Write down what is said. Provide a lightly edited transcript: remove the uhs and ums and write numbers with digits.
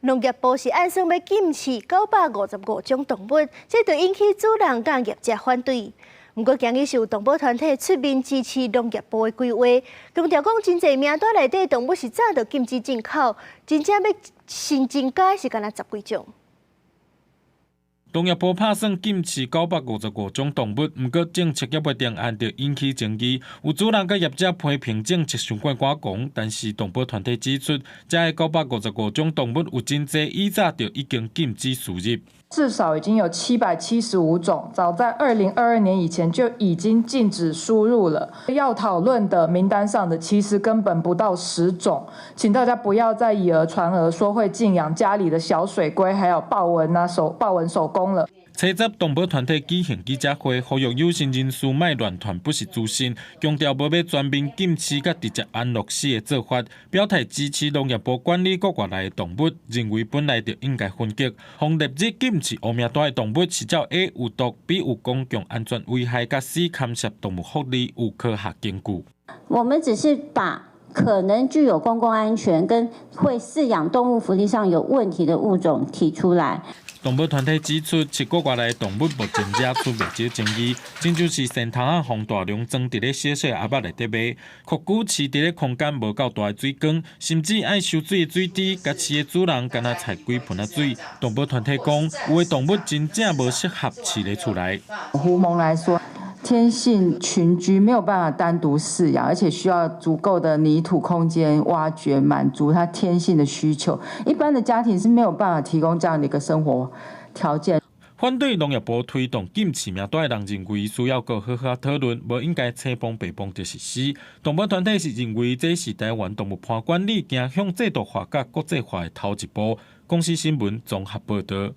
農業部是按算欲禁飼955種動物，這就引起主人佮業者反對。毋過，今日是有動保團體出面支持農業部的規劃，強調講真濟名單內底動物是早就禁止進口，真正欲新增加是干焦十幾種。農業部拍算禁飼955種動物，毋過政策猶未定案就引起爭議。有主人佮業者批評政策傷過趕狂，但是動保團體指出，這955種動物有真濟以早就已經禁止輸入。至少已經有775種，早在2022年以前就已經禁止輸入了。要討論的名單上的其實根本不到10種，請大家不要再以訛傳訛，說會禁養家裡的小水龜，還有豹紋啊手豹紋守宮了。初十動保團體舉行記者會，呼籲有心人士莫亂傳不實資訊，強調無欲全面禁飼佮直接安樂死的做法，表態支持農業部管理國外來的動物，認為本來就應該分級。予列入禁飼黑名單的動物是照 A 有毒、B 有公共安全危害、佮 C 牽涉動物福利有科學根據。我們只是把可能具有公共安全跟會飼養動物福利上有問題的物種提出來。動保團體指出，飼國外來的動物目前惹出袂少爭議，親像是蟮頭仔予大量裝佇咧小小盒仔內底賣，擴龜飼佇咧空間無夠大的水缸，甚至愛收水的水池，佮飼的主人干焦採幾盆仔水。動保團體講，有的動物真正無適合飼佇厝內。狐獴來說，天性群居，沒有辦法單獨飼養，而且需要足夠的泥土空間挖掘，滿足它天性的需求。一般的家庭是沒有辦法提供這樣的一個生活條件。反對農業部推動禁飼名單的人認為，需要閣好好討論，無應該青碰白碰就實施。動保團體是認為，這是台灣動物伴管理走向制度化佮國際化的頭一步。公視新聞綜合報導。